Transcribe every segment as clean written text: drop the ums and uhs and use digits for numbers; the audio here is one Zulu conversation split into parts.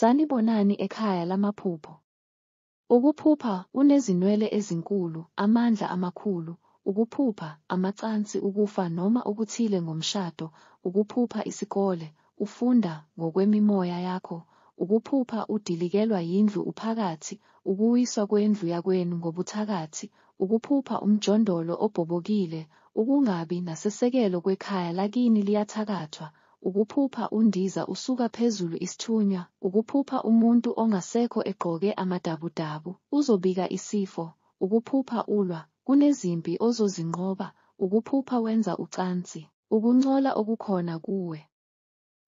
Sanibonani ekhaya lamaphupho. Ukuphupha unezinwele ezinkulu, amandla amakhulu, ukuphupha amacansi ukufa noma okuthile ngomshado, ukuphupha isikole, ufunda ngokwemimoya yakho, ukuphupha udilikelwa yindlu uphakathi, ukuwiswa kwendlu yakwenu ngobuthakathi, ukuphupha umjondolo obhobokile, ukungabi nasesekelo kwekhaya lakini liyathakathwa, ukuphupha undiza usuka phezulu isithunywa, ukuphupha umuntu ongasekho egqoke amadabudabu, uzobika isifo, ukuphupha ulwa, kunezimpi ozozinqoba, ukuphupha wenza ucansi, ukuncola okukhona kuwe.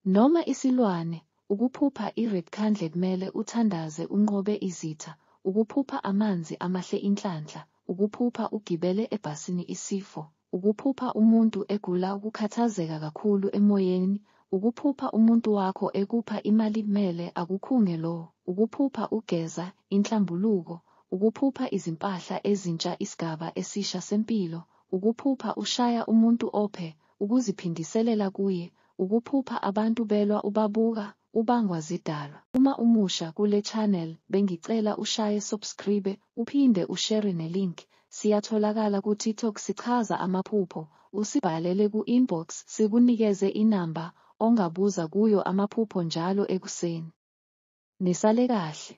Noma isilwane, ukuphupha i-red candle kumele uthandaze unqobe izitha, ukuphupha amanzi amahle inhlanhla, ukuphupha ugibele ebhasini isifo, ukuphupha umuntu egula ukukhathazeka kakhulu emoyeni, ukuphupha umuntu wakho ekupha imali kumele akukhunge lo, ukuphupha ugeza, inhlambuluko, ukuphupha izimpahla ezintsha isigaba esisha sempilo, ukuphupha ushaya umuntu ophe, ukuziphindiselela kuye, ukuphupha abantu belwa ubabuka, ubangwa zidalwa. Uma umusha kule channel bengicela ushaye subscribe uphinde ushare nelink. Siyatholakala ku TikTok sichaza amaphupho, usibhalele ku inbox sikunikeze inamba ongabuza kuyo amaphupho njalo ekuseni. Nisale kahle.